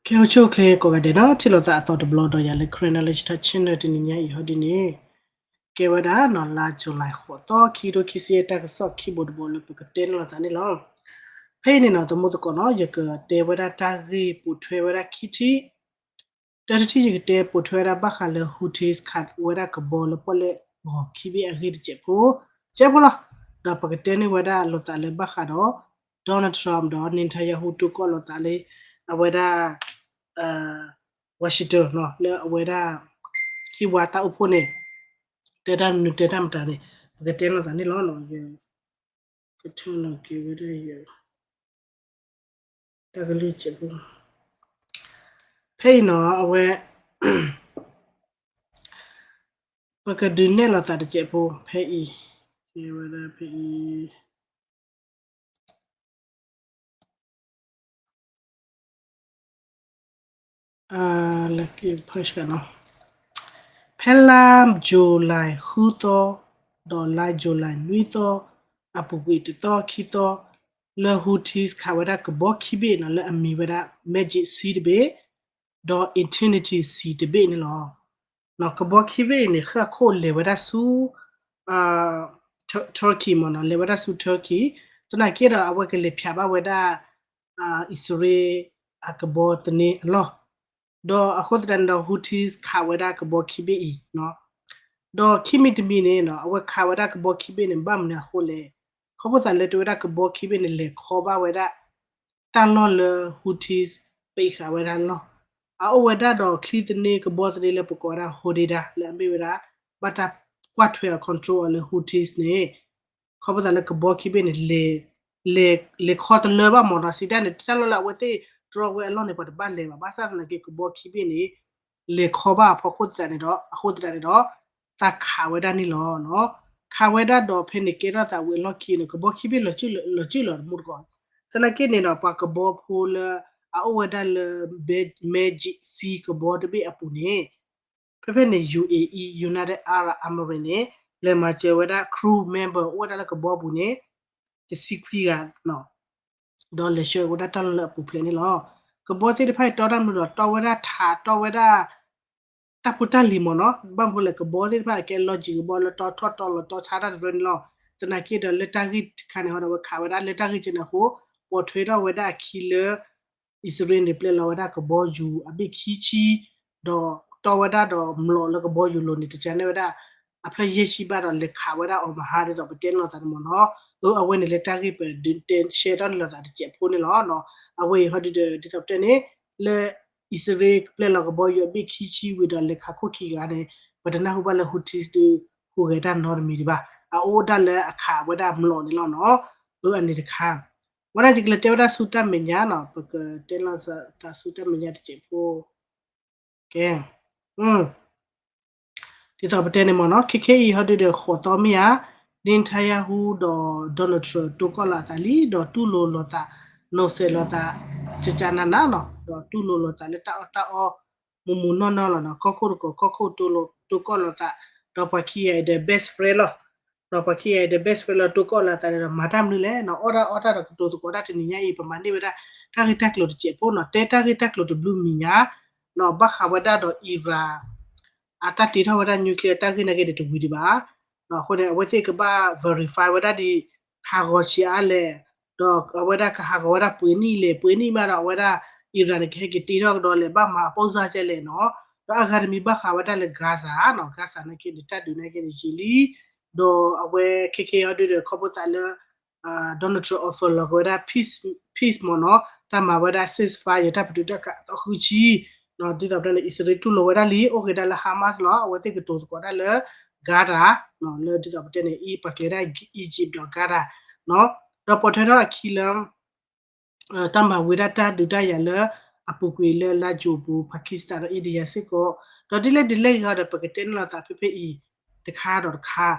ကဲ အိၣ်ဆူၣ်အိၣ်ချ့ကိးဂၤဒဲးနီၤ, ထံၣ်လိာ်သးအသီတဘျီဒီးယၤလၢ Karen Knowledge Talk Channel တနံၤညါအံၤ ဟီဒ်န့ၣ် ကဲဝဲဒၣ်နီၤ လါ July ဃိးသီ ခံကထိခံဆံယဲၢ် တၢ်ကစီၣ်ခံဘိတဘိလၢပကတဲန့ၢ်လိာ်သးန့ၣ်လီၤ. ဖဲအံၤန့ၣ်နီၤ သမူသကိးနီၤ ယကတဲဝဲဒၣ်တၢ်ဂ့ၢ်ပိာ်ထွဲဝဲဒၣ်ခံထံၣ်, တၢတထံၣ် ယကတဲပိာ်ထွဲဝဲဒၣ်ဘၣ်ဃးလၢ Houthis ခးဝဲဒၣ်ကဘီလၢပီၣ်လဲၣ်ဂီၤခံဘ့ၣ်အဂ့ၢ်တစဲးဖိ, တစဲးဖိလီၤ. ဒီးပကတဲန့ၢ်ဝဲဒၣ်လိာ်သးလၢဘၣ်ဃးဒီး Donald Trump ဒီး Netanyahu တိၢ်ကီၢ်လိာ်သးလၢ အဝဲဒၣ် Washington နီၤ လၢအဝဲဒၣ် ဟံၣ်ဝါတၢ်အိၣ်ဖှိၣ်န့ၣ် တဲတၢ်မနုၤတဲတၢ်မတၤန့ၣ် ပကတဲလိာ်သးန့ၣ်လီၤ. ယကထၢနုာ်က့ၤဝဲဒၣ်ယ တၢ်ကလုၢ်စဲးဖိ ဖဲအံၤနီၤ အဝဲ ပကဒုးနဲၣ်လိာ်သးတစဲးဖိ ဖဲအံၤ ကဲဝဲဒၣ်ဖဲအံၤ လၢကဖၢၣ်ဆှးနီၤ ဖဲလါ July ဃုသီ ဒီးလါ July နွံသီ အပူၤကွံာ်တသီခံသီ လၢ Houthis ခးဝဲဒၣ်ကဘီခံဘ့ၣ်နီၤ လၢအမံၤဝဲဒၣ် Magic Sea တဘ့ၣ် ဒီး Infinity Sea တဘ့ၣ်န့ၣ်လီၤ. ကဘီခံဘ့ၣ်အံၤန့ၣ် ဃၢအခိၣ်လဲၤဝဲဒၣ်ဆူ Turkey မ့ၢ်နီၤ လဲၤဝဲဒၣ်ဆူ Turkey သနာ်က့ဒီး အဝဲကလဲၤဖၠးဘၣ်ဝဲဒၣ် အံၣ်စရ့လး အကဘီသန့အလီၢ်, ဒီးအဃိသတးန့ၣ်ဒီး Houthis ခးဝဲဒၣ်ကဘီခံဘ့ၣ်အံၤ, ဒီးခံမံၤတမံၤန့ၣ် အဝဲခးဝဲဒၣ်ကဘီခံဘ့ၣ်န့ၣ် ဘၣ်မနုၤအဃိလဲၣ်, ခီဖျိသးလၢတဝဲဒၣ်ကဘီခံဘ့ၣ်န့ၣ် လဲၤခီဘၣ်ဝဲဒၣ် တၢ်လီၢ်လၢ Houthis ပာ်ဃာ်ဝဲဒၣ်လီၢ်, အအိၣ်ဝဲဒၣ်ဒီးချံသန့ကဘီသန့လၢပကိးဝဲဒၣ် Hodeidah လၢအမ့ၢ်ဝဲဒၣ် ဘၣ်တၢ်ကွၢ်ထွဲအီၤ control အီၤလၢ Houthis န့ၣ် ခီဖျိသးလၢကဘီခံဘ့ၣ်န့ၣ် လဲၤခီတလၢဘၣ်မ့ၢ်နီၤ စံးတၢ်န့ၣ် တၢ်လီၢ်လၢအဝဲသ့ၣ်တြီဝဲအလီၢ်န့ၣ် ပှၤတဘၣ်လဲၤဘၣ် ဘၣ်ဆၣ်သနာ်က့ကဘီခံဘ့ၣ်န့ၣ် လဲၤခီဘၣ်အဖီခိၣ်သတးန့ၣ်ဒီး အဃိသတးန့ၣ်ဒီး သးခးဝဲဒၣ်န့ၣ်လီၤ. ခးဝဲဒၣ်ဒီးဖဲန့ၣ်ကဲထီၣ်သးဝံၤအလီၢ်ခံန့ၣ် ကဘီခံဘ့ၣ်လီၤစုၣ်လီၤတမူတကိး, သနာ်က့န့ၣ်ဒီး ပှၤကဘီဖိလၢ အအိၣ်ဝဲဒၣ်လၢ Magic Sea ကဘီတဘ့ၣ်အပူၤန့ၣ် ဖဲဖဲန့ၣ် UAE United Arab Emirates န့ၣ် လဲၤမၤစၢၤဝဲဒၣ် crew member အိၣ်ဝဲဒၣ်လၢကဘီပူၤန့ၣ် တဆံခွံဂၤ ဒီးလဲၤဆှၢဝဲဒၣ်တၢ်လီၢ်လၢအပူၤဖျဲးန့ၣ်လီၤ. ကဘီသ့ၣ်တဖၣ်အံၤတီတၢ်မနုၤဒီး တီဝဲဒၣ်ထး တီဝဲဒၣ် တၢ်ဖိတၢ်လံၤမ့ၢ်နီၤ ဘၣ်မနုၤဃိလဲၣ် ကဘီသ့ၣ်တဖၣ်အကဲလီၢ်ကံၤကဘီလၢတီထီၣ်တီလီၤတီဆါတၢ်တရၢန့ၣ်လီၤ. သနာ်က့ဒီးလၢတၢ်ဂ့ၢ်တခါန့ၣ်ဟီဒီး အဝဲခးဝဲဒၣ်လၢတၢ်ဂ့ၢ်ကဲန့ၣ်အဃိ ပိာ်ထွဲထီၣ်ဝဲဒၣ်အခံလၢ အံၣ်စရ့လးန့ၣ် ပျဲလီၤဝဲဒၣ်ကဘီယူၤအဘ့ၣ်ခံဆံ ဒီးတီဝဲဒၣ်ဒီးမျိာ်လၢကဘီယူၤလိၤန့ၣ် တကန့ၢ်ဝဲဒၣ် အဖျၢၣ်ယဲၢ်ဆံဘၣ်ဒီးလဲၤခးဝဲဒၣ်အီၤမဟါဒ်သိးပတဲန့ၢ်လိာ်သးန့ၣ်မ့ၢ်နီၤ. အဝဲန့ၣ်လၢတၢ်ဂ့ၢ်ပဒုးတဲရှဲထီၣ်န့ၢ်လိာ်သးတစဲးဖိန့ၣ်လီၤ. အဝဲအံၤဟီဒုဒီး ဒ်သိးပတဲန့ၣ် လၢအံၣ်စရ့လးပျဲလီၤကဘီယူၤအဘ့ၣ်ခံဆံဝံၤဒီးလဲၤခးခိၣ်ခံဂၤန့ၣ် ပတနၢ်ဟူဘၣ်လၢ Houthis ဒုးဟူးဂဲၤတၢ်နီတမံၤဒံးဘၣ်. အအိၣ်ဒၣ်လၢအခးဝဲဒၣ်မျိာ်န့ၣ်လီၤနီၤ. အန့ၣ်တခါ ဝဲဒၣ်ယကလဲၤတဲဝဲဒၣ်ဆူတၢ်မဲာ်ညါနီၤ ပကတဲလီၤသးဆူတၢ်မဲာ်ညါတစဲးဖိ ကဲ ဒ်သိးပတဲန့ၣ်မ့ၢ်နီၤ ခဲခဲအံၤဟီဒုဒီးဃိးသီမ့ၢ်ဧါ Netanyahu ဒီး Donald Trump တိၢ်ကီၢ်လိာ်သးလံ ဒီးတူၢ်လိာ်လိာ်သး နီၢ်စဲးလိာ်သး ကကနနနီၤ ဒီးတူၢ်လိာ်လိာ်သးလၢတၢ်အီၣ်တၢ်အီ မူမူနီၢ်နီၢ်လီၤနီၤ ကီၢ်ခိၣ်တကီၢ် ကီၢ်ခိၣ်တိၢ်လိာ် တိၢ်ကီၢ်လိာ်သး ဒီးပှၤခံဂၤအံၤဒီး best friend လီၤ ဒီးပှၤခံဂၤအံၤဒီး best friend လီၤ တိၢ်ကီၢ်လိာ်သးဒီးမၤတၢ်မနုၤလဲၣ်နီၤ အီၣ်တၢ်အီတၢ်ဒီးကတိၤသကိးတၢ်တနံၤညါအံၤ ပမၤန့ၢ်ဝဲဒၣ် တၢ်ဂ့ၢ်တၢ်ကျိၤတစဲးဖိနီၤ တဲတၢ်ဂ့ၢ်တၢ်ကျိၤတဘျုးမံၤညါ နီၤ ဘၣ်ဃးဝဲဒၣ်ဒီး Iran အတၢ်တ့ထီၣ်ဝဲဒၣ် nuclear တၢ်ဂ့ၢ်နာ်က့န့ၣ်တဝံၤဒံးဘၣ် အဃိန့ၣ် အဝဲသ့ၣ်ကဘၣ် verify ဝဲဒၣ်ဒ် ဟးဂီၤဆံးအါလဲၣ် ဒီးအဝဲဒၣ်ကဟးဂီၤဝဲဒၣ်ပှဲၤနံၣ်လဲၣ် ပှဲၤနံၣ်မးဒီးအဝဲဒၣ် Iran န့ၣ် ကဟဲက့ၤတ့ထီၣ်ကဒီးလဲၣ် ဘၣ်မၤအပိၢ်စၢ်ကဲလဲၣ်နီၤ ဒီးအဂၤတမံၤဘၣ်ဃးဝဲဒၣ်လၢ Gaza နီၤ Gaza နာ်က့န့ၣ် တၢ်ဒုးနာ်က့န့ၣ် ယံာ်လံ ဒီးအဝဲခဲခဲအံၤဟီဒုဒီးခီဖျိသးလၢ Donald Trump offer လီၤက့ၤဝဲဒၣ် peace မ့ၢ်နီၤ တၢ်မၤဝဲဒၣ် ceasefire တၢ်ပတုာ်တၢ်ခးအသီဃုဆံ ဒ်သိးပတဲန့ၣ် အံၣ်စရ့လးတူၢ်လိာ်ဝဲဒၣ်လံ အိၣ်က့ၤဒၣ်လၢ Hamas လီၤ အဝဲသ့ၣ်ကတိၤသကိးဒၣ်လၢ Gaza လၢဒ်သိးပတဲန့ၣ် အံၤပှၤကျဲၤဒၣ် Egypt ဒီး Gaza ဒီးပိာ်ထွဲထီၣ်အခံလၢ တၢ်မၤဝံၤဒၣ်တၢ်ဒုးတၢ်ယၤလၢ အပူၤကွံာ်လၢလါယူၤပူၤ Pakistan ဒီး India စ့ၢ်ကီး ဒီးဒ်လဲၣ်ဒ်လဲၣ်ဂ့ၤဒီး ပကတဲန့ၢ်လိာ်သးဖဲဖဲအံၤ တခါဒီးတခါ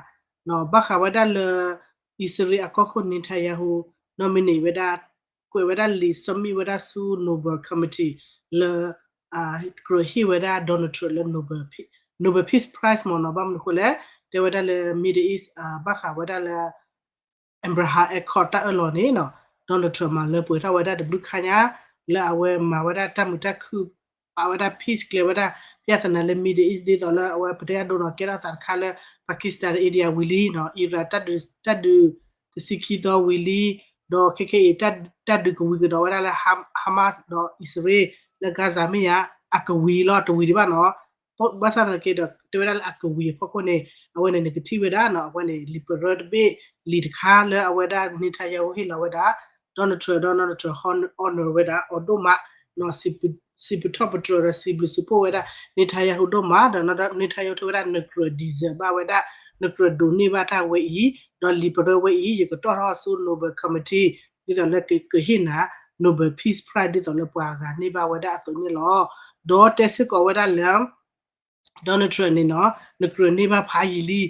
ဘၣ်ဃးဝဲဒၣ်လၢ အံၣ်စရ့လးအကီၢ်ခိၣ် Netanyahu nominate ဝဲဒၣ် ကွဲးဝဲဒၣ်လံာ် submit ဝဲဒၣ်ဆူ Nobel Committee လၢ ကြၢးဟ့ၣ်ဝဲဒၣ် Donald Trump လၢ Nobel Peace Prize မ့ၢ်နီၤ ဘၣ်မနုၤအဃိလဲၣ် တဲဝဲဒၣ်လၢ Middle East ဘၣ်ဃးဝဲဒၣ်လၢ Abraham Accord တၢ်အၢၣ်လီၤန့ၣ်နီၤ Donald Trump မၤလၢပှဲၤထီၣ်ဝဲဒၣ်တဘျုးခါညါ လၢအဝဲမၤဝဲဒၣ်တၢ်မုာ်တၢ်ခုၣ် ပာ်ဝဲဒၣ် peace ကျဲၤဝဲဒၣ် ပြဿနာ လၢ Middle East ဒ်သိးလၢအဝဲပတဲအဒိနီၤ ကဲထီၣ်သးတခါလၢ Pakistan ဒီး India ဝံၤလံနီၤ Iran တၢ်ဒုး တၢ်ဒုးတဆံခံသီဝံၤလံ ဒီးခဲခဲအံၤ တၢ်ဒုးကဝံၤကဒီးဝဲဒၣ်လၢ Hamas ဒီးအံၣ်စရ့လး လၢ Gaza မ့ၢ်ဧါ အကဝံၤလီၤ တဝံၤဒံးဘၣ်နီၤ ဘၣ်ဆၣ်သနာ်က့ဒီး တဲဝဲဒၣ်လၢအကဝံၤအဖီခိၣ်န့ၣ် အဝဲန့ၣ်နကထံၣ်ဝဲဒၣ်နီၤ အဝဲန့ၣ် လံာ်ပရၢတဘ့ၣ် လံာ်တခါလၢအဝဲဒၣ် Netanyahu ဟ့ၣ်လီၤဝဲဒၣ် Donald Trump ဒီး Donald Trump honor ဝဲဒၣ်အီၤဒိၣ်မးနီၤ စံးပထီၣ်ပတြၢၤဒီးစံးဘျုးစံးဖှိၣ်ဝဲဒၣ် Netanyahu ဒိၣ်မး ဒီး Netanyahu တဲဝဲဒၣ် နကြၢး deserve ဘၣ်ဝဲဒၣ် နကြၢးဒိးန့ၢ်ဘၣ်တၢ်ဝဲအံၤ ဒီးလံာ်ပရၢဝဲအံၤ ယကတီၣ်ထီၣ်ဆူ Nobel Committee ဒ်သိးလၢကဟ့ၣ်နၤ Nobel Peace Prize ဒ်သိးလၢပှၤဂၤန့ၢ်ဘၣ်ဝဲဒၣ်အသိးန့ၣ်လီၤ. ဒီးတဲစ့ၢ်ကီးဝဲဒၣ်လၢ Donald Trump န့ၣ်နီၤ နကြၢးန့ၢ်ဘၣ်ဖးယံာ်လံ ဒီး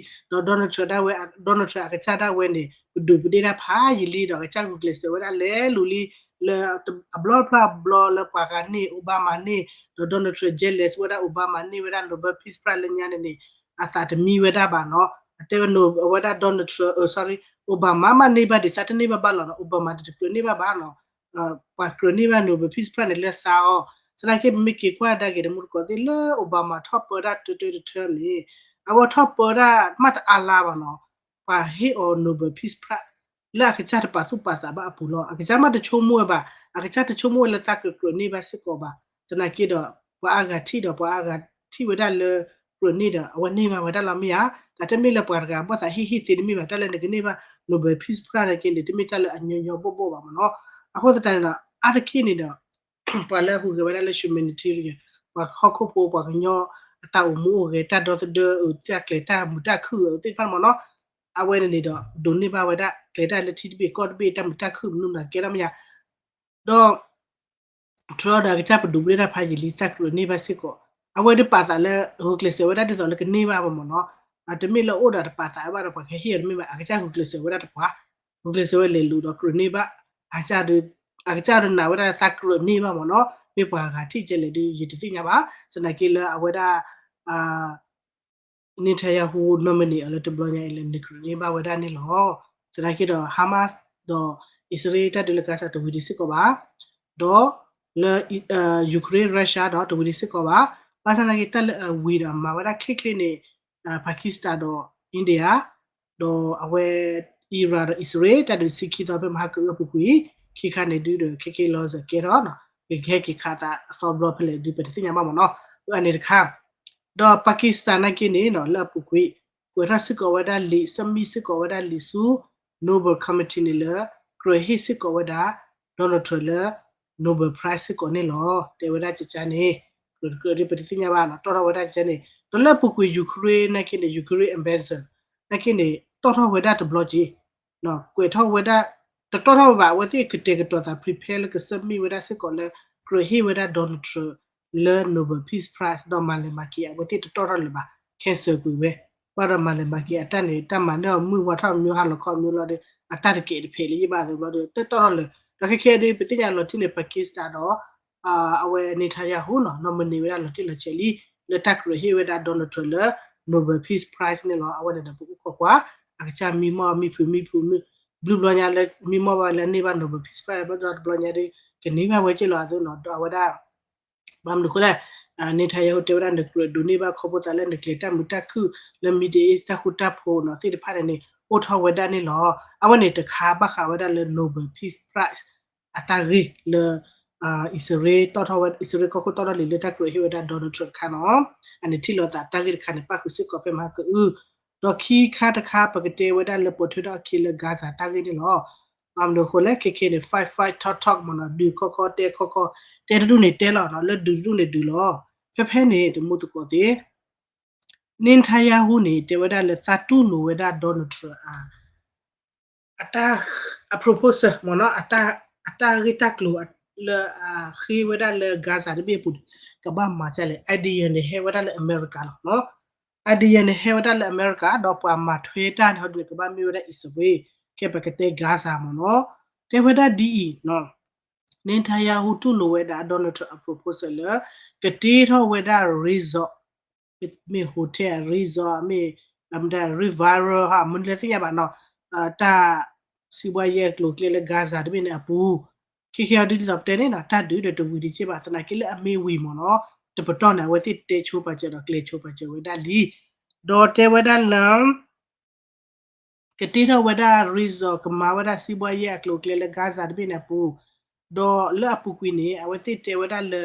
Donald Trump ဒၣ်ဝဲ Donald Trump အကစၢ်ဒၣ်ဝဲန့ၣ် ပဒုးပဒ့ၣ်တၢ်ဖးယံာ်လံ ဒီးအကစၢ်ဂုာ်ကျဲးစၢးဝဲဒၣ်လဲၤလူၤလံ လၢအဘျီဖျၢၣ်အဘျီလၢပှၤဂၤန့ၢ် Obama န့ၢ် ဒီး Donald Trump jealous ဝဲဒၣ် Obama န့ၢ်ဝဲဒၣ် Nobel Peace Prize လၢညါန့ၣ်န့ၣ် အသးတမံဝဲဒၣ်ဘၣ်နီၤ အတဲဝဲ အဝဲဒၣ် Donald Trump အ sorry Obama မ့ၢ်န့ၢ်ဘၣ်ဒံး သးတန့ၢ်ဘၣ်ဘၣ်လီၤနီၤ Obama တကြၢးန့ၢ်ဘၣ်ဘၣ်နီၤ ပှၤကြၢးန့ၢ်ဘၣ် Nobel Peace Prize န့ၣ်လၢသးအီၤ သနာ်က့ပမ့ၢ်က့ၤကွၢ်ဒၣ်က့ၤတမူတကိးသ့ၣ်လၢ Obama ထီၣ်ပၢဒၣ်တၢတၢတထၢန့ၣ် အဝဲထီၣ်ပၢဒၣ်မ့ၢ်တအါလါဘၣ်နီၤ ပှၤဟ့ၣ်အီၤ Nobel Peace Prize လၢအကစၢ်တပာ်သူၣ်ပာ်သးဘၣ်အပူၤလီၤ အကစၢ်မ့ၢ်တဆိကမိၣ်ဝဲဘၣ် အကစၢ်တဆိကမိၣ်ဝဲလၢသးကြၢးကြၢးန့ၢ်ဘၣ်စ့ၢ်ကီးဘၣ် သနာ်က့ဒီး ပှၤအါဂၤထံၣ်ဒီးပှၤအါဂၤထံၣ်ဝဲဒၣ်လၢ ကြၢးန့ၢ်ဒီး အဝဲန့ၢ်ဘၣ်ဝဲဒၣ်လီၤမ့ၢ်ဧါ တၢ်တမ့ၢ်လၢပှၤတဂၤဘၣ်သးဟ့ၣ်ဟ့ၣ်သ့တမ့ၢ်ဘၣ် တၢ်လၢနကန့ၢ်ဘၣ် Nobel Peace Prize နာ်က့န့ၣ် တမ့ၢ်တၢ်လၢအညီညီဘိၣ်ဘိၣ်ဘၣ်မ့ၢ်နီၤ အဃိသတးန့ၣ်ဒီး အါတက့ၢ်န့ၣ်ဒီး ပှၤလၢအဟူးဂဲၤဝဲဒၣ်လၢ humanitarian ပှၤဟီၣ်ခိၣ်ဖိ ပှၤကညီအတၢ်အိၣ်မူအိၣ်ဂဲၤ တၢ်ဒီသဒၢ အတၢ်ကျဲၤတၢ်မုာ်တၢ်ခုၣ်အသ့ၣ်တဖၣ်မ့ၢ်နီၤ အဝဲန့ၣ်န့ၣ်ဒီး ဒိးန့ၢ်ဘၣ်ဝဲဒၣ် ကျဲၤတၢ်လၢထံတဘ့ၣ်ကီၢ်တဘ့ၣ် တၢ်မုာ်တၢ်ခုၣ်မနုၤမတၤကဲထီၣ်မ့ၢ်ဧါ ဒီး Trump ဒီးအကစၢ်ပဒုးပဒ့ၣ်တၢ်ဖးယံာ်လံ သးကြၢးန့ၢ်ဘၣ်စ့ၢ်ကီး အဝဲဒၣ်ပာ်သးလၢ ဂုာ်ကျဲးစၢးဝဲဒၣ်ဒ်သိးလၢကန့ၢ်ဘၣ်မ့ၢ်နီၤ တမ့ၢ်လၢအိၣ်ဒီးတပာ်သးဘၣ်ဒီးပှၤကဟ့ၣ်အီၤတမ့ၢ်ဘၣ် အကစၢ်ဂုာ်ကျဲးစၢးဝဲဒၣ်တပှၤ ဂုာ်ကျဲးစၢးဝဲလဲၤလူၤဒီးကြၢးန့ၢ်ဘၣ် အကစၢ်ဒီး အကစၢ်ဒီးနာ်ဝဲဒၣ်သးကြၢးန့ၢ်ဘၣ်မ့ၢ်နီၤ မ့ၢ်ပှၤဂၤထံၣ်ကဲလဲၣ်ဒီး ယတသ့ၣ်ညါဘၣ် သနာ်က့လၢအဝဲဒၣ် Netanyahu nominee အီၤလၢတဘျီညါအံၤလၢနကြၢးန့ၢ်ဘၣ်ဝဲဒၣ်န့ၣ်လီၤ. သနာ်က့ဒီး Hamas ဒီးအံၣ်စရ့လးတၢ်ဒုးလၢ Gaza တဝံၤဒံးစ့ၢ်ကီးဘၣ်, ဒီးလၢ Ukraine Russia ဒီးတဝံၤဒံးစ့ၢ်ကီးဘၣ်. ဘၣ်ဆၣ်သနာ်က့တၢ်လၢအဝံၤဒီးမၤဝဲဒၣ်ချ့ချ့န့ၣ် Pakistan ဒီး India ဒီးအဝဲ Iran ဒီးအံၣ်စရ့လး တၢ်ဒုးဆံခံသီဖဲမဟါကအုအပူၤကွံာ်, ခံခါန့ၣ်ဒုးဒီးခဲက့ၤလီၤစၢၤကဲထီၣ်, ကကဟဲက့ၤခးသးအသီဘျီဖဲလဲၣ်ဒုး ပတသ့ၣ်ညါဘၣ်မ့ၢ်နီၤ, အန့ၣ်တခါ, ဒီး Pakistan နာ်က့န့ၣ် လၢအပူၤကွံာ် ကွဲးထီၣ်စ့ၢ်ကီးဝဲဒၣ်လံာ် submit စ့ၢ်ကီးဝဲဒၣ်လံာ်ဆူ Nobel Committee န့ၣ်လၢ ကြၢးဟ့ၣ်စ့ၢ်ကီးဝဲဒၣ် Donald Trump လၢ Nobel Prize စ့ၢ်ကီးန့ၣ်လီၤ. တဲဝဲဒၣ်ကကါန့ၣ် ကြၢးကြၢးဒ်ပတသ့ၣ်ညါဘၣ်နီၤ, တီၣ်ထီၣ်ဝဲဒၣ်ကကါန့ၣ်, ဒီးလၢအပူၤကွံာ် Ukraine နာ်က့န့ၣ် Ukraine ambassador နာ်က့န့ၣ် တီၣ်ထီၣ်ဝဲဒၣ်တဘျီက့ၤ, ကွဲးထီၣ်ဝဲဒၣ်, တတီၣ်ထီၣ်ဝဲဘၣ်, အဝဲသ့ၣ်ကတဲာ်ကတီၤသး prepare လၢက submit ဝဲဒၣ်စ့ၢ်ကီးလၢ ကြၢးဟ့ၣ်ဝဲဒၣ် Donald Trump လၢ Nobel Peace Prize ဒီးမၤလဲၤမၤက့ၤ အဝဲသ့ၣ်တတီၣ်ထီၣ်လၢၤဘၣ်, cancel ကွံာ်ဝဲ, ဘၣ်ဒီးမၤလဲၤမၤက့ၤအတၢ်န့ၣ် တၢ်မၤန့ၢ်အီၤမုၢ်ဝါထီၣ်မၠိဟါလီၤခီမၠိလီၤဒီး အတၢ်တကဲးတဖဲးလၢယဘၣ်အသိးဘျီဒီး တတီၣ်ထီၣ်လၢၤ, ဒီးခဲခဲဒုး ပသ့ၣ်ညါလီၤတံၢ်န့ၣ် Pakistan ဒီး အဝဲ Netanyahu နီၤ nominee ဝဲဒၣ်လီၤတံၢ်လီၤဆဲးလံ လၢတၢ်ကြၢးဟ့ၣ်ဝဲဒၣ် Donald Trump လၢ Nobel Peace Prize န့ၣ်လီၤ. အဝဲန့ၣ်ဒီးပကအိၣ်ခိးကွၢ် အကစၢ်မံမီၢ်မံဖုးမံဖုးမံ, ဘျုးဘျီညါလၢမံမီၢ်ဘၣ်လၢအန့ၢ်ဘၣ် Nobel Peace Prize ဘၣ်ဒီးတဘျီညါဒီး ကန့ၢ်ဘၣ်ဝဲက့ၢ်လီၤအသိးနီၤ, ဒီးအဝဲဒၣ် ဘၣ်မနုၤအဃိလဲၣ်, Netanyahu တဲဝဲဒၣ်နကြၢးဒိးန့ၢ်ဘၣ်ခီဖျိသးလၢနကျဲၤတၢ်မုာ်တၢ်ခုၣ်လၢ Middle East တၢ်ဃူတၢ်ဖိးနီၤ သ့ၣ်တဖၣ်န့ၣ်န့ၣ် အိၣ်ထီၣ်ဝဲဒၣ်န့ၣ်လီၤ. အဝဲန့ၣ်တခါဘၣ်ဃးဝဲဒၣ်လၢ Nobel Peace Prize အတၢ်ဂ့ၢ်လၢ အံၣ်စရ့လးတီၣ်ထီၣ်ဝဲ အံၣ်စရ့လးကီၢ်ခိၣ်တီၣ်ထီၣ်လံာ်လၢတၢ်ကြၢးဟ့ၣ်ဝဲဒၣ် Donald Trump တခါနီၤ, အန့ၣ်ထံၣ်လိာ်သးတၢ်ဂ့ၢ်တခါန့ၣ် ပၣ်ဃုာ်စ့ၢ်ကီးဖဲမဟါကအု, ဒီးခံခါတခါ ပကတဲဝဲဒၣ်လၢပိာ်ထွဲထီၣ်အခံလၢ Gaza တၢ်ဂ့ၢ်န့ၣ်လီၤ. ဘၣ်မနုၤအဃိလဲၣ် ခဲခဲန့ၣ် fight fight talk talk မ့ၢ်နီၤ, ဒုးခီခီတဲခီခီ, တဲတဒူၣ်န့ၣ်တဲလီၤနီၤ, လၢဒုးတဒူၣ်န့ၣ်ဒုးလီၤ. ဖဲဖဲန့ၣ် တမူသကိးသ့ၣ် Netanyahu န့ၣ် တဲဝဲဒၣ်လၢသးတူၢ်လိာ်ဝဲဒၣ် Donald Trump အ အတၢ် အ proposal မ့ၢ်နီၤ, အတၢ်အproposalလၢအဃ့ဝဲဒၣ်လၢ Gaza တဘ့ၣ်အပူၤန့ၣ် ကဘၣ်မၤဒ်လဲၣ်, idea န့ၣ်ဟဲဝဲဒၣ်လၢအမဲရကၤလီၤ. idea န့ၣ်ဟဲဝဲဒၣ်လၢအမဲရကၤ ဒီးပှၤမၤထွဲတၢ်န့ၣ်ဟီဒ်န့ၣ် ကဘၣ်မ့ၢ်ဝဲဒၣ်အံၣ်စရ့လး, ကဲပကတဲ Gaza မ့ၢ်နီၤ, တဲဝဲဒၣ်ဒ်အံၤ Netanyahu တူၢ်လိာ်ဝဲဒၣ် Donald Trump အ proposal လၢ ကတ့ထီၣ်ဝဲဒၣ် resort မ့ၢ် hotel resort မ့ၢ် Riviera မနုၤလဲၣ်သ့ၣ်ညါဘၣ်နီၤ, တၢ်စံးဘှါယဲၢ်ကျိၤကျဲလၢ Gaza တဘ့ၣ်န့ၣ်အပူၤ, ခဲခဲအံၤဒ်သိးပတဲန့ၣ်နီၤ တၢ်ဒုးဒီးတဝံၤတက့ၢ်ဘၣ် သနာ်က့လၢအမ့ၢ်ဝံၤမ့ၢ်နီၤ တပတီၢ်န့ၣ် အဝဲသ့ၣ်တဲဆိပာ်စၢၤဒီးကျဲၤဆိပာ်စၢၤဝဲဒၣ်လံ ဒီးတဲဝဲဒၣ်လၢ ကတ့ထီၣ်ဝဲဒၣ် resort ကမၤဝဲဒၣ်စံးဘှါယဲၢ်အကျိၤအကျဲလၢ Gaza တဘ့ၣ်န့ၣ်အပူၤ, ဒီးလၢအပူၤကွံာ်န့ၣ် အဝဲသ့ၣ်တဲဝဲဒၣ်လၢ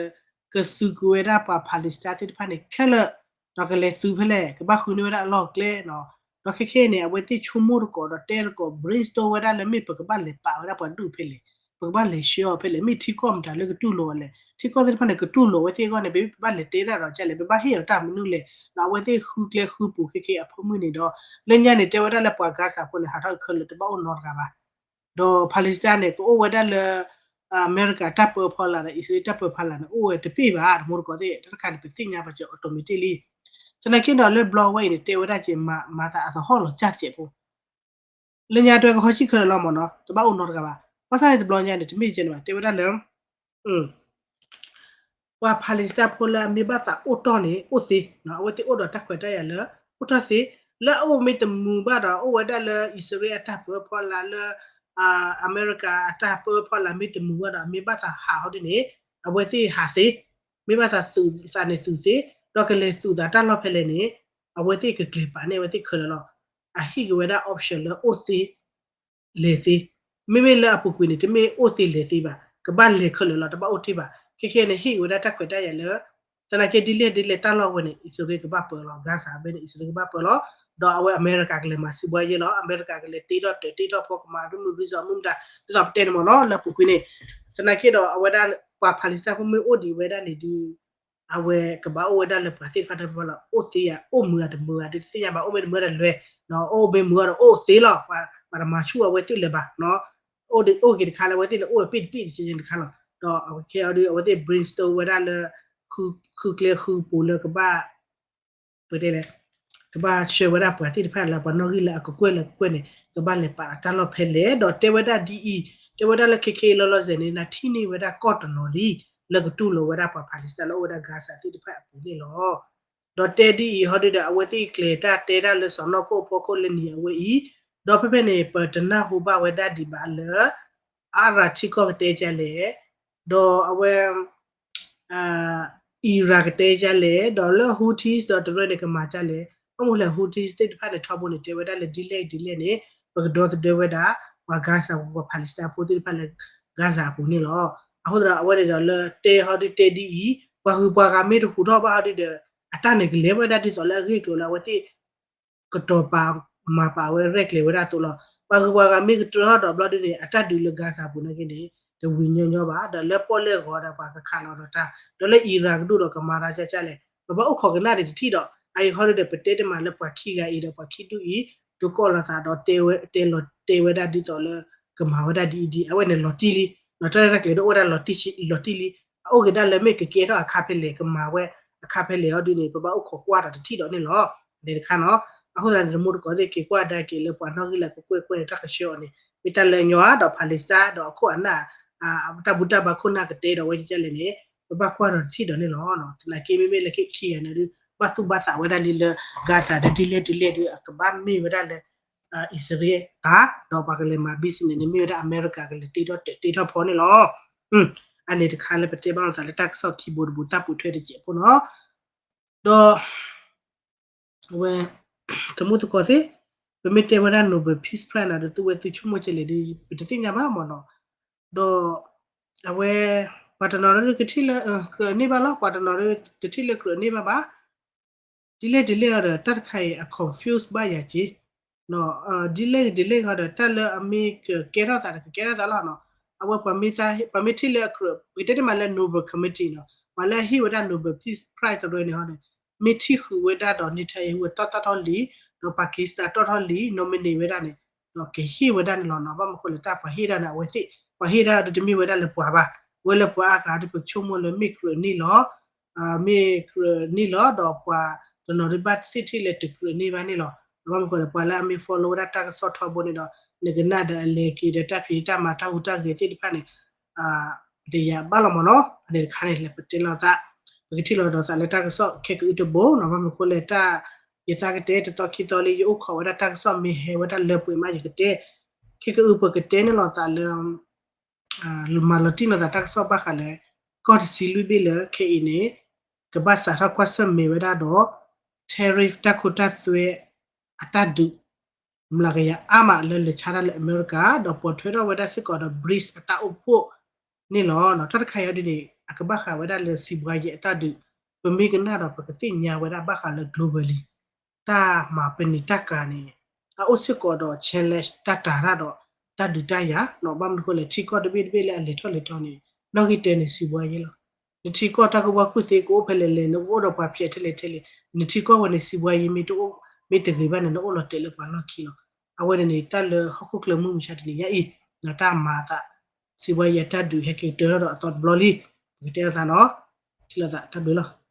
ကသုးကွံာ်ဝဲဒၣ်ပှၤ Palestine သ့ၣ်တဖၣ်န့ၣ်ခဲလၢာ်, ဒီးကလဲၤသုးဖဲလဲၣ် ကဘၣ်ဃုန့ၢ်ဝဲဒၣ်အလီၢ်အကျဲနီၤ, ဒီးခဲခဲအံၤန့ၣ် အဝဲသ့ၣ်ဆိကမိၣ်သကိးဒီးတဲသကိး brainstorm ဝဲဒၣ်လၢမ့ၢ်ပကဘၣ်လဲၤပာ်ဝဲဒၣ်ပှၤဒူၣ်ဖဲလဲၣ်, ပကဘၣ်လဲၤဆှၢအီၤဖဲလဲၣ်, မ့ၢ်ထံကီၢ်မတၤလၢကတူၢ်လိာ်အီၤလဲၣ်, ထံကီၢ်သ့ၣ်တဖၣ်န့ၣ် ကတူၢ်လိာ်အဝဲသ့ၣ်အဂီၢ်န့ၣ် ပဘၣ်လဲၤတဲတၢ်ဒီးကလဲၣ်, ပဘၣ်ဟ့ၣ်အီၤတၢ်မနုၤလဲၣ်, ဒီးအဝဲသ့ၣ်ဃုကျဲဃုပူၤခဲခဲအံၤအဖိမုၣ်န့ၣ်ဒီး လၢညါန့ၣ်တဲဝဲဒၣ်လၢပှၤ Gaza ဖိန့ၣ် ဟးထီၣ်ခဲလၢာ်တဘၣ်အိၣ်နီတဂၤဘၣ် ဒီး Palestine န့ၣ် ကအိၣ်ဝဲဒၣ်လၢ အမဲရကၤတၢ်ပၢဖီလာ်ဒီး အံၣ်စရ့လးတၢ်ပၢဖီလာ်န့ၣ် အိၣ်ဝဲတဘ့ၣ်ဘၣ် တမူတကိးသ့ၣ် တၢ်တခါန့ၣ် ပသ့ၣ်ညါပာ်စၢၤ automatic လံ. သနာ်က့ဒီးလၢဘျီဝဲအံၤန့ၣ် တဲဝဲဒၣ်က့ၤ မၤသးအသဟီၣ်လီၤကၢ်တစဲးဖိ လၢညါတွဲကဟီၣ်ဆံၣ်ခဲလၢာ်လီၤမ့ၢ်နီၤ တဘၣ်အိၣ်နီတဂၤဘၣ်. ဘၣ်ဆၣ်န့ၣ်တဘျီညါန့ၣ် တမ့ၢ်ကဲန့ၣ်ဘၣ် တဲဝဲဒၣ်လၢ ပှၤ Palestine ဖိလၢအမ့ၢ်ဘၣ်သးအိၣ်တီၢ်န့ၣ် အိၣ်သ့, အဝဲသ့ၣ်အိၣ်ဒီးတၢ်ခွဲးတၢ်ယာ်လၢ အိၣ်ထီၣ်သ့, လၢအအိၣ်မ့ၢ်တမုာ်ဘၣ်ဒီး အိၣ်ဝဲဒၣ်လၢအံၣ်စရ့လးအတၢ်ပၢဖီလာ်လၢ အမဲရကၤအတၢ်ပၢဖီလာ်မ့ၢ်တမုာ်ဘၣ်ဒီး အမ့ၢ်ဘၣ်သးဟးဟီဒ်န့ၣ် အဝဲသ့ၣ်ဟးသ့, မ့ၢ်ဘၣ်သးသူၣ်သးန့ၣ်သူၣ်သ့, ဒီးကလဲၤသူၣ်သးတၢ်လီၢ်ဖဲလဲၣ်န့ၣ် အဝဲသ့ၣ်ကကျဲၤပာ်န့ၢ်အဝဲသ့ၣ်ခဲလၢာ်လီၤ. အဟ့ၣ်က့ၤဝဲဒၣ် option လၢအိၣ်သ့ လဲၤသ့, မ့မ့ၢ်လၢအပူၤကွံာ်န့ၣ် တမ့ၢ်အိၣ်သ့လဲၤသ့ဘၣ်, ကဘၣ်လဲၤခဲလၢာ်လီၤ တဘၣ်အိၣ်တ့ၢ်ဘၣ်. ခဲခဲန့ၣ် ဟ့ၣ်က့ၤဝဲဒၣ်တၢ်ခွဲးတၢ်ယာ်လၢ သနာ်က့ဒ်လဲၣ်ဒ်လဲၣ်တၢ်လီၢ်ဝဲန့ၣ် အံၣ်စရ့လးကဘၣ်ပၢလီၤ, Gaza ဘဲန့ၣ် အံၣ်စရ့လးကဘၣ်ပၢလီၤ, ဒီးအဝဲအမဲရကၤကလဲၤမၤစံးဘှါယဲၢ်လီၤ, အမဲရကၤကလဲၤတ့ထီၣ်တၢးတ့ထီၣ်ဖီကမၤဒ်မုၢ် resort မုၢ်မတၤ ဒ်သိးပတဲန့ၣ်မ့ၢ်နီၤ လၢအပူၤကွံာ်န့ၣ်, သနာ်က့ဒီးအဝဲဒၣ် ပှၤ Palestine ဖိမ့ၢ်အိၣ်ဒံးဝဲဒၣ်န့ၣ်ဒုး အဝဲကဘၣ်အိၣ်ဝဲဒၣ်လၢပှၤသ့ၣ်တဖၣ်တဖၣ်လီၤ, အိၣ်သ့ယၤ အိၣ်မုာ်အတမုာ်အဒုးတသ့ၣ်ညါဘၣ်, အိၣ်မ့ၢ်တမုာ်ဒီးလဲၤ, အိၣ်မ့ၢ်မုာ်ဒီးအိၣ်သ့လီၤ, ပှၤတမၤဆူၣ်အဝဲသ့ၣ်လၢၤဘၣ်, အိၣ်က့ၤတခါလၢအဝဲသ့ၣ်န့ၣ်အိၣ်ပ့ၣ်တပ့ၣ်တစဲးတခါလီၤ, ဒီးအဝဲခဲအံၤဒုး အဝဲသ့ၣ် brainstorm ဝဲဒၣ်လၢ ဃုကျဲဃုပူၤလၢကဘၣ် ပတဲလဲၣ်, ကဘၣ်ဆှၢဝဲဒၣ်ပှၤသ့ၣ်တဖၣ်လၢပှၤနီၣ်ဂံၢ်လၢအကကွဲၢ်လၢကကွဲၢ်န့ၣ် ကဘၣ်လဲၤပာ်တၢ်လီၢ်ဖဲလဲၣ်, ဒီးတဲဝဲဒၣ်ဒ်အံၤ, တဲဝဲဒၣ်လၢခဲခဲအံၤလီၤလီၤဆဲးန့ၣ် နထံၣ်န့ၢ်ဝဲဒၣ်ကီၢ်တနီၤလံ, လၢကတူၢ်လိာ်ဝဲဒၣ်ပှၤ Palestine လၢအိၣ်ဝဲဒၣ် Gaza သ့ၣ်တဖၣ်အပူၤန့ၣ်လီၤ. ဒီးတဲဒ်အံၤဟီဒုဒီး အဝဲသ့ၣ်ကျဲၤတၢ်တဲတၢ်လၢစီၢ်နီၤခိၣ်အဖီခိၣ်လၢနံၤအဝဲအံၤ, ဒီးဖဲဖဲန့ၣ် ပတနၢ်ဟူဘၣ်ဝဲဒၣ်ဒံးဘၣ်လၢ အါရၣ်ထံကီၢ်ကတဲဒ်လဲၣ်, ဒီးအဝဲ Iran ကတဲဒ်လဲၣ်, ဒီးလၢ Houthis ဒီးတရၢန့ၣ်ကမၤဒ်လဲၣ်, ဘၣ်မနုၤလဲၣ် Houthis သ့ၣ်တဖၣ်န့ၣ် ထီဘိန့ၣ် တဲဝဲဒၣ်လၢဒ်လဲၣ်ဒ်လဲၣ်န့ၣ် ပကဒီသဒၢဝဲဒၣ် ပှၤ Gaza ပှၤ Palestine ဖိသ့ၣ်တဖၣ်လၢ Gaza အပူၤန့ၣ်လီၤ. အဃိသတးဒီး အဝဲန့ၣ်ဒီးလၢတဲဟီဒုတဲဒ်အံၤ, ပှၤဂုၤပှၤဂၤမ့ၢ်တဟူးထီၣ်ဘၣ်ဟီဒုဒီး အတၢ်န့ၣ်ကလဲၤဝဲဒၣ်ဒ်သိးလၢအဂ့ၢ်အကျိၤလၢအဝဲသ့ၣ် ကတီၤပာ်မၤပာ်ဝဲရဲၣ်ကျဲၤဝဲဒၣ်အသိးလီၤ. ပှၤဂုၤပှၤဂၤမ့ၢ်ကတြၢထီၣ်ဒီးဘျီဒုန့ၣ် အတၢ်ဒုးလၢ Gaza ပူၤနာ်က့န့ၣ် တဝံၤညီညီဘၣ်, ဒီးလၢပီၣ်လဲၣ်ဂီၤဒီးပှၤကခးလီၤဒီးတၢ်, ဒီးလၢ Iran ကဒိၣ်ဒီးကမၤတၢ်ဒ်လဲၣ်, ပဘၣ်အိၣ်ခိးကနၣ်ဒံးတထံၣ်ဒီး အအံၤဟီဒုဒီး ပတဲတမံၤလၢပှၤခံဂၤအံၤဒီးပှၤခံဒူၣ်အံၤ ဒုးကိးလိာ်သးဒီး တဲလီၤတဲဝဲဒၣ်ဒ်သိးလၢ ကမၤဝဲဒၣ်ဒ်အံၤဒ်အံၤ အဝဲန့ၣ်လီၤတံၢ်လံ, ဒီးတၢ်ရဲၣ်တၢ်ကျဲၤဒုးအိၣ်ဝဲဒၣ်လီၤတံၢ်လံ, အအိၣ်က့ၤဒၣ်လၢမ့ၢ်ကကဲထီၣ်အခါဖဲလဲၣ် ကမၤဝဲအခါဖဲလဲၣ်ဟီဒုန့ၣ် ပဘၣ်အိၣ်ခိးကွၢ်ဒီးတထံၣ်ဒီးန့ၣ်လီၤ. န့ၣ်တခါနီၤ, အဃိသတးန့ၣ် တမူတကိးသ့ၣ်က့ၤကွၢ်ဒါက့ၤလၢပှၤနီၣ်ဂံၢ်လၢကကွဲၢ်ကွဲၢ်န့ၣ် တၢ်ကဆှၢအီၤန့ၣ် မ့ၢ်တၢ်လၢညီဧါ, ဒီး Palestine ဒီးအခိၣ်အနၢ် တၢ်ဘူၣ်တၢ်ဘါခိၣ်နၢ်ကတဲဒီးဝဲဒ်လဲၣ်န့ၣ် ပဘၣ်ကွၢ်ဒီးတထံၣ်ဒီးန့ၣ်လီၤ. သနာ်က့မ့မ့ၢ်လၢခံခံဂၤန့ၣ်ဒုး ဘၣ်သူၣ်ဘၣ်သးဝဲဒၣ်လံလၢ Gaza ဒ်လဲၣ်ဒ်လဲၣ်ဒုး အကဘၣ်မ့ၢ်ဝဲဒၣ်လၢ အံၣ်စရ့လး ဒီးပှၤကလဲၤမၤ business န့ၣ် မ့ၢ်ဝဲဒၣ်အမဲရကၤကလဲၤတ့ထီၣ်တၢးတ့ထီၣ်ဖီန့ၣ်လီၤ. အန့ၣ်တခါလၢပတဲဘၣ်လိာ်သးလၢတၢ်ကစီၣ်ခံဘိတဘိတၢ်ပူၤထွဲတစဲးဖိနီၤ. ဒီး အဝဲ တမူတကိးသ့ၣ် ပမ့ၢ်တဲဝဲဒၣ် Nobel Peace Prize နီၤဒီး သုဝဲသုဆိကမိၣ်ကလဲၣ်ဒုး ပတသ့ၣ်ညါဘၣ်မ့ၢ်နီၤ. ဒီး အဝဲ ပှၤတနီၤဒုးကထံၣ်လၢ ကြၢးန့ၢ်ဘၣ်လီၤ, ပှၤတနီၤဒုးတထံၣ်လၢကြၢးန့ၢ်ဘၣ်ဘၣ် ဒ်လဲၣ်ဒ်လဲၣ်အီၤဒီး တၢ်တခါအံၤ အ confuse ဘၣ်ယၤက့ၤ, ဒ်လဲၣ်ဒ်လဲၣ်အီၤဒီး တၢ်လၢအမ့ၢ်ကကဲထီၣ်သးဒီးကကဲထီၣ်သးလီၤနီၤ. အဝဲပှၤမ့ၢ်ထံၣ်လၢအကြၢး ပကတဲတမံၤလၢ Nobel Committee နီၤ ပှၤလၢအဟ့ၣ်ဝဲဒၣ် Nobel Peace Prize တရၢန့ၣ်ဟီန့ၣ် မ့ၢ်ထံၣ်ဃုာ်ဝဲဒၣ်ဒီး Netanyahu တီၢ်တၢ်ထီၣ်လံ, ဒီး Pakistan တီၢ်ထီၣ်လံ nominate ဝဲဒၣ်န့ၣ် ဒီးကဟ့ၣ်ဝဲဒၣ်န့ၣ်လီၤနီၤ. ဘၣ်မနုၤဃိလဲၣ် တၢ်ပှၤဟ့ၣ်ဒၣ်န့ၣ် အဝဲသ့ၣ် ပှၤဟ့ၣ်ဒၣ်ဒုးတမ့ၢ်ဝဲဒၣ်လၢပှၤဘၣ်, ဝဲလၢပှၤအါဂၤဒုး ပဆိကမိၣ်လၢမ့ၢ်ကြၢးန့ၢ်လီၤ မ့ၢ်ကြၢးန့ၢ်လီၤ ဒီးပှၤတနီၤဒုးဘၣ်သ့ၣ်ထံၣ်လၢတကြၢးန့ၢ်ဘၣ်န့ၣ်လီၤ. ဘၣ်မနုၤဃိလဲၣ် ပှၤလၢအမ့ၢ် follow ဝဲဒၣ်တၢ်ကစီၣ်ထီဘိန့ၣ်ဒီး နကနၣ်ဒီးအလဲၤက့ၤဒီးတၢ်ဖံးတၢ်မၤတၢ်ဟူးတၢ်ဂဲၤသ့ၣ်တဖၣ်န့ၣ် တယာ်ဘၣ်လီၤမ့ၢ်နီၤ. အန့ၣ်တခါန့ၣ် လဲၤပတဲလိာ်သး ပကထံၣ်လိာ်ဒီးသးလၢတၢ်ကစီၣ်ခဲကအုတဘိနီၤ. ဘၣ်မနုၤဃိလဲၣ် တၢ် ယသးကတဲတသီခံသီလံ ယအိၣ်ခိးဝဲဒၣ်တၢ်ကစီၣ်မ့ၢ်ဟဲဝဲဒၣ်လၢပှဲၤမး ယကတဲ ခဲကအုပကတဲန့ၣ်လိာ်သးလၢ မၤလီၤတံၢ်လိာ်သးတၢ်ကစီၣ်ဘၣ်ဃးလၢ ကီၢ်တဆံလွံၢ်ဘ့ၣ်လၢခဲအံၤန့ၣ် ကဘၣ်စးထီၣ်ကွၢ်ဆၢၣ်မဲာ်ဝဲဒၣ်ဒီး tariff တၢ်ခိတၢ်သွဲ အတၢ်ဒုး မျးကယၤအါမးလၢလဲၤဆါတၢ်လၢအမဲရကၤ ဒီးပိာ်ထွဲထီၣ်ဝဲဒၣ်စ့ၢ်ကီးဒီး BRICS အတၢ်အိၣ်ဖှိၣ်န့ၣ်လီၤ. တၢ်တခါအံၤဒ်န့ၣ် အကဘၣ်ဃးဝဲဒၣ်လၢစံးဘှါယံၤအတၢ်ဒုး ပမ့ၢ်ကနၣ်ဒီးပကသ့ၣ်ညါဝဲဒၣ်ဘၣ်ဃးလၢ globally တၢ်မၤပနံာ်တၢ်ကၤန့ၣ် အအိၣ်စ့ၢ်ကီးဒီး challenge တၢ်တာ်တၢ်ဒီး တၢ်ဒုးတၢ်ယၤနီၤ. ဘၣ်မနုၤအဃိလဲၣ် ထံကီၢ်တဘ့ၣ်တဘ့ၣ်လၢအလဲၤထီၣ်လဲၤထီန့ၣ် နီၣ်ဂံၢ်တၢန့ၣ် စံးဘှါယံၤလီၤ. နထံကီၢ်တၢ်ကူၣ်ဘၣ်ကူၣ်သ့ကအိၣ်ဖဲလဲၣ်လဲၣ် နကအိၣ်ဒီးပှၤဖျဲးထဲလဲၣ်ထဲလဲၣ် နထံကီၢ်ဝဲန့ၣ် စံးဘှါယံၤမ့ၢ်တအိၣ် မ့ၢ်တဂ့ၤဘၣ်န့ၣ် နအိၣ်လီၤတဲာ်လၢပှၤလီၢ်ခံလီၤ. အဝဲန့ၣ်န့ၣ် တၢ်လၢဟီၣ်ခိၣ်ချၢမုၢ်မဆါတနံၤညါအံၤ တၢ်မၤအသး စံးဘှါယံၤအတၢ်ဒုးဟဲက့ၤကတၢၢ်ထီၣ်ဒီးအသီတဘျီလံ ပကတဲလိာ်သးနီၤ. ထံၣ်လိာ်သးတၢ်ဘျုးလီၤ.